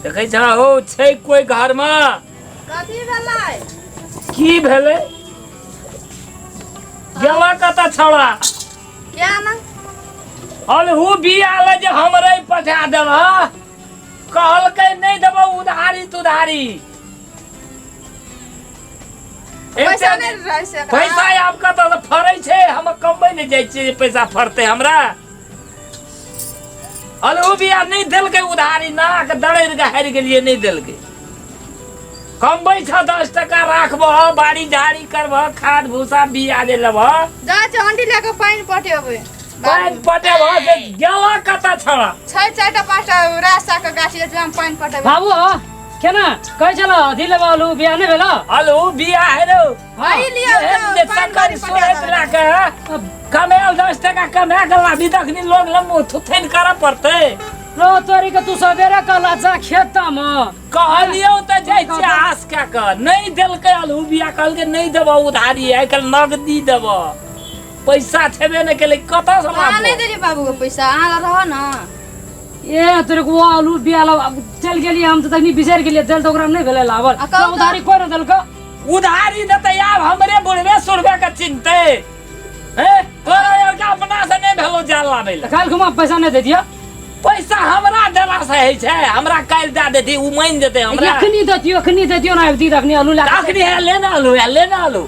देखै छह हो छै कोई घरमे? कथी भेलै? की भेलै? गेला कतऽ छौड़ा? क्या ना अलहू बिया ले जे हमरे पठा देबह, कहलकै नहि देबह उधारी तुधारी। पैसा नहि रहै से एकरा। पैसा आब कतऽ से फड़ै छै? हम कमबै नहि जाइ छियै जे पैसा फड़तै हमरा। अलहू बिया नहि देलकै उधारी, नाक दरड़ि के हारि गेलियै, नहि देलकै। कमबै छह 10 टका राखबह, बाड़ी झाड़ी करबह, खाद भूसा बिया जे लेबह। जा छै अंडी लए कऽ पानि पटेबै। पानि पटेबह से गेला कतऽ छड़ा? छै 4टा 5टा रास्ता के गाछ छै, हम पानि पटेबै। बाबू हो केना कहै छल अथी लेबह आलू बिया नहि भेल? आलू बिया है रौ। हई लिअ एहन जाउ, जे पानि चक्कर बारी पटा सोरैत देबै। लए कऽ कमायल 10 टका कमा के लाबी, तखनी लोग लग मुँह थुथैन करऽ पड़तै। रो तोरी के तू सवेरे कहला जा खेत मे। कहलियौ तऽ जाइ छियै आस कए कऽ, नहि देलकै आलू बिया, कहलकै नहि देबऽ उधारी, आइ काल्हि नगदी देबऽ। पैसा छेबे नहि केलै, कतऽ से अहाँ नहि लाबो? देलियै बाबू के पैसा, अहाँ लग रहऽ ने। ए तोरे को आलू बिया लब चल गेलियै हम तऽ तखनी बिसरि गेलियै, देल तऽ ओकरा नहि भेलै लावल। आ कहू तऽ- उधारी कोइ नहि देलको। उधारी देतै आब हमरे बुढ़बे सुढ़बे के चिन्हतै। हे तोरा यार के अपना से नहि भेलो जाल लाबै तऽ लए। काल्हि खुमा पैसा नहि दे दिअ। पैसा हमरा देला से होइ छै? हमरा काल्हि दए देती ओ मानि जेतै हमरा? एखनी दे दियौ, एखनी दे दियौ ने, आबि दी तखनी आलू लए कऽ। अखनी है लेना आलू, है लेना आलू,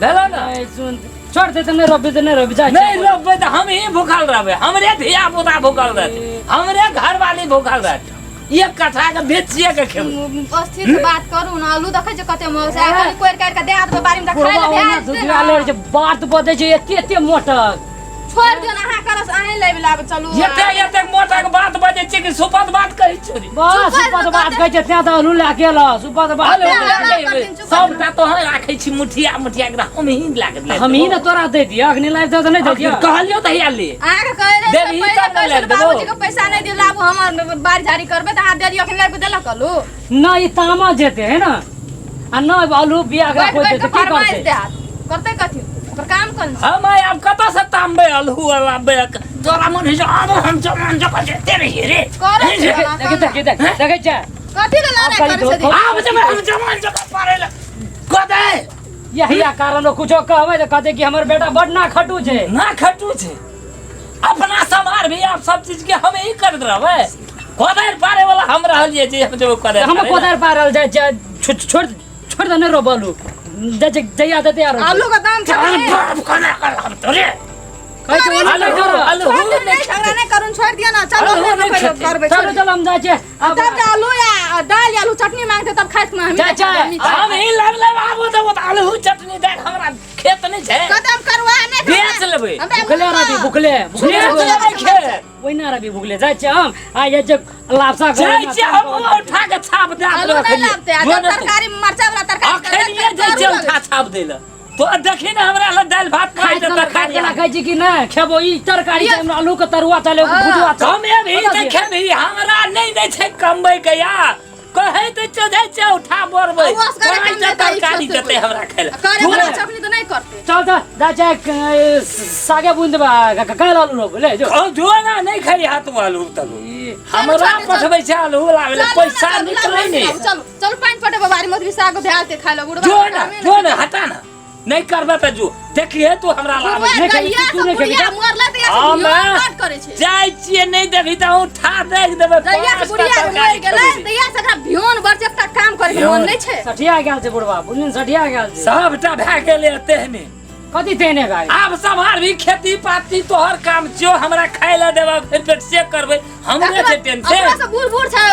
भेलो ने? ए, सुन, छोड़ दे तऽ नहि रोपबी तऽ नहि रोपबी, जा। नहीं रोपबै तऽ हम ही भूखल रहबै, हमरे धिया पुता भूखल रहतै, हमरे घरवाली भूखल रहतै। एक कट्ठा के बेचिए के खेबै। अस्थिर से बात करू ने, आलू देखै छै कते महग छै, कनि कोरि काटि के दए देबै बाड़ी मे तऽ खाइ बुढ़बा लए भए ओना जेतै दुधिया ने। ले छै, बात बजै छै एते एते मोटक। छोड़ि दियौ ने, अहाँ करस अहीं लेबे लाबे चलू। एते एते मोटक बात बजै छै कि सुपत बात कहै छौ रे? बस सुपत सुपत बात बात कहै छै तें तऽ आलू लए के एलह, सुपत बात। आलू हमरा लए के करथिन एबै। चुप। सबटा तोहर राखै छी मुठिया मुठिया के, हम ही लए के हम ही ने तोरा दे दिअ, अखनी लाइफ दे तऽ नहि दे दिअ। कहलियौ तऽ हैया ले। अहाँके कहै रहै देबही पहिले तब ने कहै लए छलै देबौ। बाबूजी के पैसा नहि दियौ, लाबू हमर बाड़ी झाड़ी करबै तऽ अहाँ दे दियौ, अखन लाबि कऽ देलक आलू? नहि ई तामा जेतै है ने, आ नहि आलू बिया के बैठ कोइ बैठ देतै कऽ की फरमाइश करतै? देत करतै कथी, ओकर काम कोन छै? हम आइ आब कतऽ से तामबै आलू लाबबै? तोरा मन होइ छै आब हम जमान जकाँ जेते रहियै रे। करै छै देख ओना, देख देख देख देखै छै। कथी लए लड़ाइ आब करै करी छै? दो। आब जेबै हम जमान जकाँ पारै लए कदै। यही कारण ओ कुछो कहबै तऽ कहतै कि हमर बेटा बड ना खटू छै। ना खटू छै, अपना समार भी आब सब चीज के हम ही करत रहबै। कोदारि पारे वाला हम रहलियै जे हम जेबै कोदारि हम पारै लए। कोदारि पारल जाइ छै, छोड़ छोड़ दे, नहि रोपलू जाइ छै, जहिया देतै आरो। आलू के दाम चल छै। बाप कोना करब तोरे? कहै छै ओना नहि आलू करब। आलू छोड़ दियौ, नहि नहि झगड़ा नहि करू, छोड़ि दियौ ने, चलू आलू अपने नहि रोपै खेतै। करबै, चलू छोड़ि चलू हम जाइ छियै दियौ। आब। तब तऽ आलू या दालि आलू चटनी मांगते तब खाइत में हम। जा, जा। हम ही लाब लाब आबो तऽ ओ तऽ आलू चटनी देख, हमरा खेत नहि छै। कदम करवा नहि बेच लेबै। हमरा भुखले रहबी, भुखले भुखले बेच लेबै खेत। ओहिना रहबी भुखले। जाइ छियै हम आ जाइ छियै लापसा घरे जाइ मे छियै हम उठा के छाप दए आलू देबै। नहि लाबते आ जो जब ने तू। तरकारी में मरचा वाला तरकारी अखनिये जाइ छियै उठा छाप दै लए। तो देखी ने हमरा लग दालि भात खाइ खाइ तऽ तरकारी तरकारी खाइ छी कि नहि खेबो? ई तरकारी छै, हमरा आलू के तरुआ चले भुजुआ चले। कमे भी तऽ खेबही, हमरा नहि दै छै कमबै के या कहै तऽ छौ जाइ छियै उठा बोरबै। आ ओ असगरे कहै कम छै देतै, ई तरकारी खेतै। देतै हमरा खाइ लए। करे वाला चटनी तऽ नहि करते। चल तऽ जाइ छै सागे बुनि देबै, काल्हि आलू रोपबै ले जो। खाउ जो ना, नहि खाइ हाथ आलू तलू। हमरा चलू, चलू। पठबै छै आलू लाबै लए, चलू ने, पैसा चलू, निकलै लाबू, नहि। चलू चलू पानि पटेबै बाड़ी में, साग भए जेतै खाइ लए बुढ़बा। जो ना, जो ना, हटा ना, नहि करबै तऽ जो देखिहे तू हमरा लाबै। बुढ़बा नहि खेबही, कहिया तू से नहि खेबही, बुढ़िया जा। मरलै तहिया से हम भियो बड करै छै। जाइ छियै, नहि देबही तऽ उठा देख देबै। जहिया से 5 टा बुढ़िया के तरकारी मरि गेलै खेबै। तहिया से एकरा भियोन बड़ छै, एकटा काम करे के मन नहि छै। सठिया गेल छै बुढ़बा, बुझलिन, सठिया गेल छै। सबटा भए गेलै तेहने। कथी तेहने भाई? आब सम्हार भी खेती पाती तोहर काम छियौ, हमरा खाय लए देबऽ फिर पेट से करबै, हमरे छै टेंशन। अपना से बूढ़ बूढ़ छै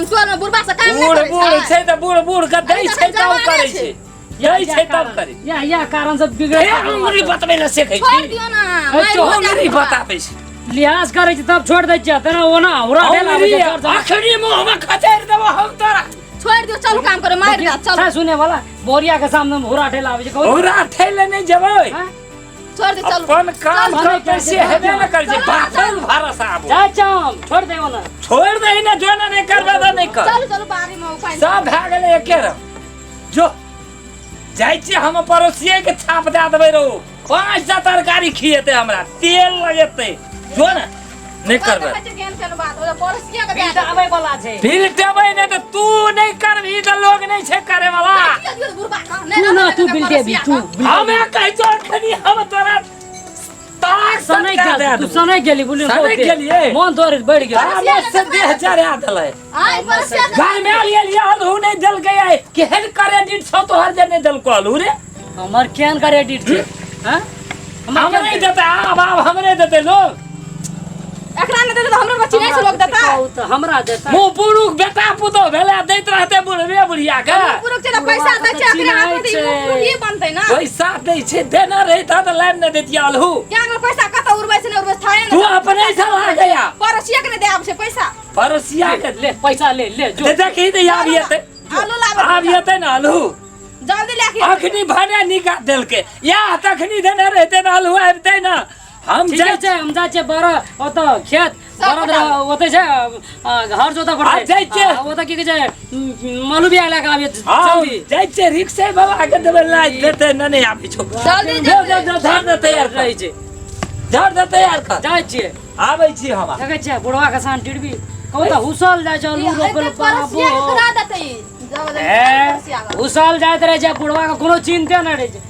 टोल में, बुढ़बा से काम नहि बूढ़ करै बूढ़ छै। छै तऽ बूढ़ बूढ़ के दै अरे छै तखन तब जवाने करै छै। छै, दै छै तब करै। यह कारण सब बिगड़े। हे अंगुरी बतबै लए सीखै छोड़ि छी? दियौ ने, ए, मारि चो, हो जायत अंगुरी बुढ़बा। बताबै छै? लिहाज करै छै तब छोड़ दै छियै, तेना ओना हमरा भेल आबै अंगुरी छै जोर से। अखनी मुँह मे खचैर देबो हम तोरा। छोड़ि दियौ, चलू काम करू, मारि देत, चलू। छै सुने वाला, बोरिया के सामने में हुरा ठेला आबै छै, कहू। हमरा ठेले नहि जेबै। हाँ? छोड़ि दियौ, चलू। अपन काम चल, करतै से चल, हेबे ने करै छै। चल, बापल भरोसा आबो। जाइ छियै हम, छोड़ दे ओना। छोड़ि दही ने, जो ने नहि करबै तऽ नहि कर। चलू चलू बाड़ी में उपाय सब भए गेलै एके रंग। जो जाइ छियै हम पड़ोसिये के छाप दए देबै रौ, 5 टा तरकारी खिएतै हमरा, तेल लगेतै। जो ने नहि करबै। देखै छियै केहन केहन बात ओकरा पड़ोसिया के बिल दए तऽ आबै वाला छै। बिल देबै नहि तऽ तू नहि करबही तऽ लोग नहि छै करे वाला। दियौ दियौ बुढ़बा के। तू ना तू बिल देबी तू हमे कहै छौ अखनी हम तोरा तलाक सनै सटका गेल दए तू देबौ। सनै गेली बुझली सनै गेलियै। मन तोर बढ़ि गेल। तामस से देह जरा देलै। आइ पड़ोसिया के गाय में आलिए आलू नहि देलकै आइ। केहन क्रेडिट छौ तोहर जे नहि देलको आलू रे? हमर केहन क्रेडिट छै? हाँ हमर हमरे केहन देतै आब, आब हमरे देतै लोग। एकरा नहि देतै तऽ हमरो बच्ची नहि छै लोग देतै। कहू तऽ हमरा देतै। मुँह पुरुख बेटा पुतोह भेलै दैत रहतै बुढ़बे बुढ़िया के। पुरुख छै तऽ पैसा दै छै एकरे हाथ में तऽ ई मुँह पुरुख ही बनतै ना। पैसा दै छै, देने रहितै तऽ लाइब नहि दैतियै आलू। क्या अगर पैसा कतऽ उड़बै छै नहि उड़बै छै थाहे तू अपने से लागैया। पड़ोसिया के नहि दे आबै छै पैसा। पड़ोसिया के ले पैसा ले ले जो। ते देखी तऽ आब एतै। आलू लाबै। आब एतै ने आलू। जल्दी लए के अखनी भने निकाल देलकै या तखनी देने रहतै ने आलू आबितै ने। हम ठीके जाइ छै, हम जाइ छियै बड़ ओतऽ खेत सब बड़द गोटा। ओतऽ छै हर जोतऽ पड़तै। आ जाइ छियै। ओतऽ की कहै छै मलु बिया लए कऽ आबियै हाँ, जल्दी। जाइ छियै रिक्शे बाबा के देबै लाज देतै ने नहि आबै छौ। जल्दी जो जो जल्दी जो धर देतै यार रहै छै। धर देतै यार कर। जाइ छियै। आबै छी हम। देखै छियै बुढ़वा के सान टिड़बी कहू तऽ हुसल जाइ छै आलू रोपै लए पड़ोसिया के बाबो। करा देतै ई। जाओ जल्दी ए। पड़ोसिया के। हुसल जाइत रहै छै बुढ़वा के कोनो चिन्ते नहि रहै छै।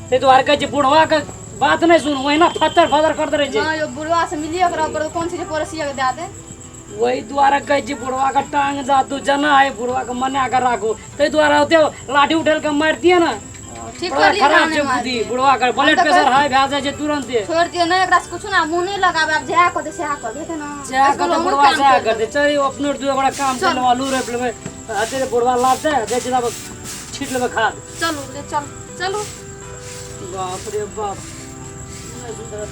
ताहि दुआरे कहै छै बुढ़वा के बात नहि सुन, ओहिना फतर फतर करैत रहै छै। ना यो बुढ़वा से मिलिए ओकरा पर कोन चीज पड़ोसिया के दए दे। ओहि दुआरे कहै छी बुढ़वा के टांग जा तू जना है बुढ़वा के मना के राखू। ताहि दुआरे ओते लाठी उठेल के मारि दिए ने। ठीक बड़ा कर लियै खराब जाने छै मार बुद्धि दियै। बुढ़वा के ब्लड हम तऽ प्रेशर हाई भए जाइ छै तुरंते। छोड़ दियौ नहि एकरा से कुछ ना मुँह नहि लगाबै आब जएह कहतै सएह कर देतै ना। सएह ऐसे कहतै हमहूँ बुढ़वा काम सएह करि करतै। देबै। चल अपनो दू गोटा काम कर लेबै आलू रोपि लेबै हेतै तऽ बुढ़वा लाबतै जाइ छै तब छीट लेबै खाद। चलू ले चल चलू। बाप रे बाप। नहि सुधरत।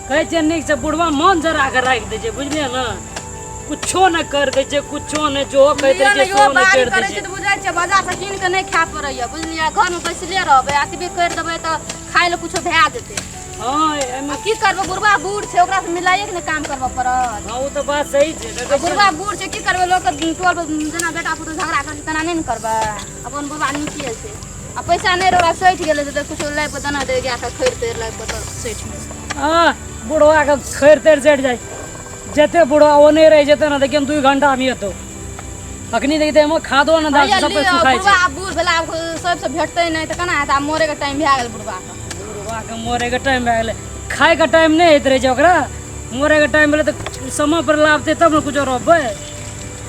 कहै छै नीक से बुढ़वा मन जरा के राखि दै छै बुझलियै ने। कुछो नहि कर दै छै कुछो नहि जो कहै दै लिअ छै ने यौ, सेहो नहि बाड़ी करि दै करै छै। छै तऽ बुझै छियै बाजार से कीन के नहि खाय पड़ैया बुझलियै। घरमे बैसले रहबै एतबे करि देबै तऽ खाय लए कुछो भए जेतै। हँ एहिमे आ की करबै बुढ़वा बूढ़ छै ओकरा से मिलाइए के ने काम करबऽ पड़त। हँ ओ तऽ बात सही छै। देखै छियै। बुढ़वा बूढ़ छै की करबै लोक के टोल पर जेना बेटा पुतोह झगड़ा करै छै तेना नहि ने करबै। अपन बुढ़वा नीके छै आ पैसा नहि रहै ओकरा सठि गेलै तऽ कुछो लाबि कऽ देना दे गाय के खैर तैर लाबि कऽ तऽ सठि नहि। हँ बुढ़वा के खैर तैर सठि जाइ जते बुढ़वा ओने रहि जेतै ने देखियौ 2 घंटा मे एतौ। अखनी देखिते एहिमे खादो ने दाल हैया सब लिअ, सुखाइ छै। बुढ़वा आब बूढ़ भेला आब सबसँ भेटतै नहि तऽ केना हेतै आब मरैके टाइम भए गेल बुढ़वा के। बुढ़वा के मरैके टाइम भए गेलै खायके टाइम नहि होइत रहै छै ओकरा। मरैके टाइम भेलै तऽ समय पर लाबतै तब ने कुछो रोपबै।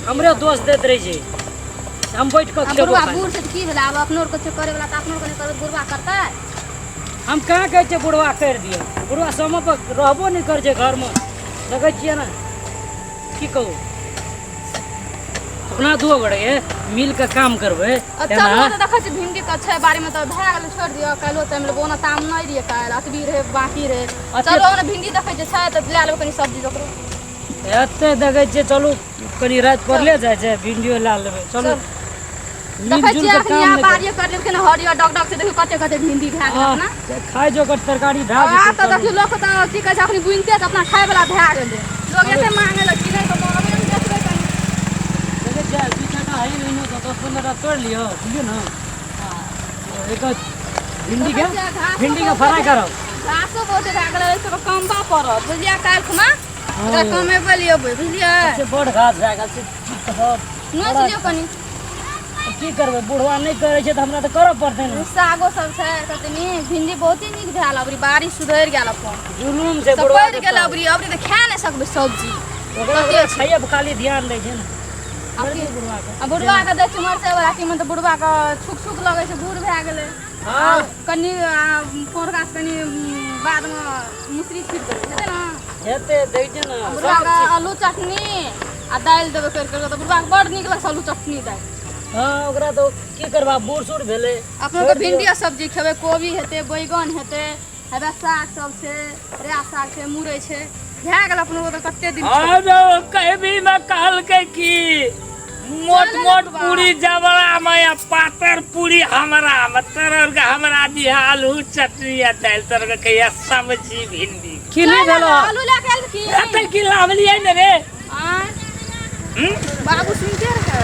हमरे दोष दैत रहै छै हम बैठ कऽ आब खेबो बुढ़वा खाली। बूढ़ छै तऽ की भेलै आब अपनो आरके छै करै वला तऽ अपनो आरके नहि करबै बुढ़वा करतै। हम कहाँ कहै छियै बुढ़वा करि दियौ बुढ़वा समय पर रहबो नहि करै छै घरमे। देखै छियै ने की कहू अपना दू गोटे मिल के काम करबै। आ चलू ने तऽ देखै छियै भिंडी के छै बाड़ी मे तऽ भए गेलै छोड़ि दियौ काल्हिओ टाइम लेबै ओना ताम नहि रहियै काल्हि अतबी रहै बाकी रहै। अच्छा। चलू ओना भिंडी देखै छियै छै तऽ लए लेबै कनि सब्जी ओकरो। एते देखै छियै चलू कनि राति पड़ले जाइ छै भिंडियो लए लेबै चलू। देखै मिलजुल छियै के अखनी काम आब नहि बाड़िए कर लेलखिन हरियर डग डग छै देखियौ कते कते भिंडी भए गेल हँ, अपना। खाय जोगर तरकारी भए आब जेतै तऽ चलू। देखियौ लोक तऽ की कहै छै अखनी बुनिते तऽ अपना खाय वला भए गेलै लोक एते मांगे लए किनै तऽ महगे ने बेचबै कनि। देखै छियै 2 चारिटा हइ ओहिमे सँ 10-15 टा तोड़ि लियौ बुझलियै ने। एक भिंडी के देखै छियै, घासो भिंडी के बहुत फ्राई करब। घासो बहुत भए गेलै एहि सबके कमबा पड़त बुझलियै काल्हि खुना ओकरा कमेबै लए अयबै बुझलियै। से बड़ घास भए गेल छै की कहब। नोचि लियौ कनि। की करबै बुढ़वा नहि करै छै तऽ हमरा तऽ करऽ पड़तै ने। सागो सब छै कतनी भिंडी बहुते नीक भेल अबरी बारिश सुधरि गेल अपन। जुलूम छै सब बुढ़वा पड़ि गेल अबरी अबरी तऽ खा नहि सकबै सब्जी। ओकरा कते छै। खाइए पर खाली ध्यान दै छै ने। आ बुढ़वा के आ बुढ़वा के दै छै मरचाइ वला तीमन तऽ बुढ़वा के छुक छुक लगै छै बूढ़ भए गेलै। हँ कनि पौरका से कनि बादमे मुसरी छीट देबै हेतै ने। हेतै दै छै ने। बुढ़वा के आलू चटनी आ दालि देबै करि कऽ तऽ बुढ़वा के बड़ नीक लगै छै आलू चटनी दालि। हँ ओकरा तऽ की करबा बूढ़ सूढ़ भेलै। अपनो के भिंडी आ सब्जी खेबै कोबी हेतै बैगन हेतै हेबे साग सब छै रे साग छै मुरइ छै भए गेल अपनो के तऽ कते दिन छै। आरो कहबी मे कहलकै कि मोट मोट पूरी जबरा में या पातर पूरी हमरा में तोहर के हमरा दिहा आलू चटनी आ दालि तोहर के कहिया सब्जी भिंडी। की नहि चल भेलो? आलू लए के आयल की? एते की लावलियै ने रे? आँय? हम्म? बाबू सुनते रहे।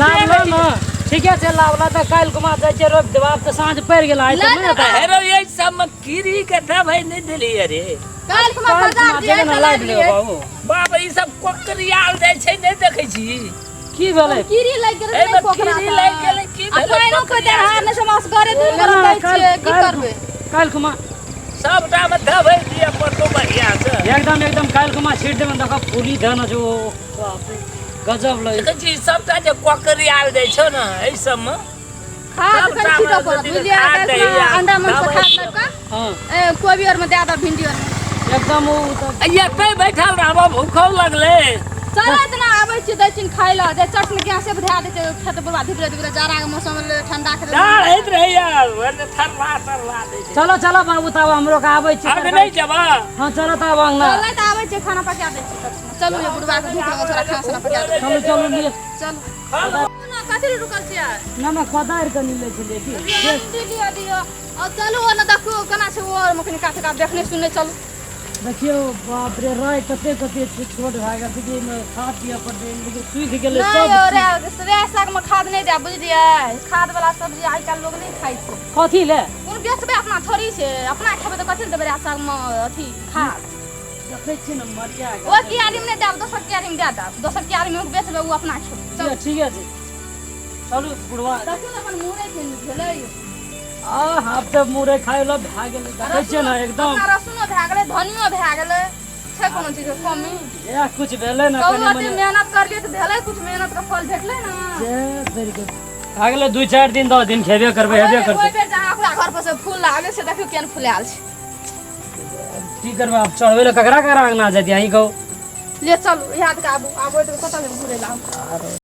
लाभ लो ने, ठीके छै। लाभ ला तऽ काल्हि कुमार जाइ छियै रोपि देब। आब तऽ साँझ पड़ि गेल, आइ तऽ नहि हेतै। हे रौ, एहि सबमे कीड़ी के दवाइ नहि देलियै रे? काल्हि खुमा काल्हि बाजार कुमार जे जेबै ने, लाबि लेबै बाबू। बाप, ई सब कोकरियाल जाइ छै, नहि देखै छी? की भेलै? कीड़ी लागि गेलै। एहिमे नहि पोखरा कीड़ी लागि गेलै, की आ भेलै? पानिओ के देहार नहि छै, असगरे दूर ना, करत दै छियै, की काल्हि करबै? काल्हि कुमार सबटा मे दवाइ दिअ पड़तौ बढ़िया से। एकदम एकदम, काल्हि कुमार छीट देबै। देखो, फूली धन छै ओ, बाप रे, गजब लगे। देखै छी, सबटा जे कोकरियाल जाइ छौ ने एहि सबमे। खाद सबटा कनि छीटऽ मे पड़त, बुझलियै? खाद काल्हि दही खुमा आ अंडा मन से दवाइ। खाद लाबि कऽ ए, कोबी आर में दए दऽ, भिंडी आर में। एकदम ओ तऽ एतै बैठल रहबो, भूखो लगलै। चल, इतना आबै छी, दै छी खाइ लए जे चट ने गैसे पर धए दै छै। खेत बुढ़वा धीरे धीरे जाड़ाके मौसम ठंडा के। जाड़ होइत रहैया, थरला तरला दै छै। चलो चलो बाबू, तब हमरो के आबै छी। आब नहि जेबा? हाँ, चलो तब अंगना। चलै तऽ आबै छी, खाना पका दै छी चट से। चलू ये, बुढ़वा के भूख लगल, थोड़ा खाना साना पका दै। चलू चलू, लिए। चलू ना, कथी लए रुकल छियै? ना ना, कोदारि कनि लै छलियै की। भिंडी लिअ, दिअ और चलू। ओने देखू केना छै, ओ कनि कात कात देखने सुनने चलू। देखियौ, बाप रे, राय कते कते छै, छोट भए गेल छै कि एहिमे खाद दिअ पड़तै, लेकिन सुखि गेलै नहि सब। यौ, रे रे, सागमे खाद नहि दे, बुझलियै? खाद वाला सब्जी आइ काल्हि लोग नहि खाइ छै। कथी ले? कोनो बेचबै अपना थोड़ी छै, अपना खेबै तऽ कथी लए देबै रे सागमे अथी खाद? देखै छियै ने, मरिया गेल। ओ क्यारीमे नहि देब, दोसर क्यारीमे दए देब। दोसर क्यारीमे बेचबै, ओ अपना खेबै। चलू। ठीक छै, चलू बुढ़वा। देखियौ ने, अपन मुरै के भेलै। आ आब तऽ मुरै खाय लए भए गेलै, देखै छियै ने एकदम। अपना रसुनो भए गेलै, धनियो भए गेलै, छै कोनो चीजके कमी? इएह कुछ भेलै ने। कहू। कनि अते मनि मेहनत करलियै तऽ भेलै, कुछ मेहनत के फल भेटलै ने। जे धरि के भए गेलै, 2-4 दिन, 10 दिन खेबे करबै, हेबे ओहि करतै। बेर जहाँ ओकरा घर पर से फूल आबै छै, देखियौ केहन फुलायल छै। की करबै आब? चढ़बै लए ककरा ककरा अंगना जेतै, अहीं कहू। ले चलू, याद के आबू, आबू तऽ कतऽ घुरै ला।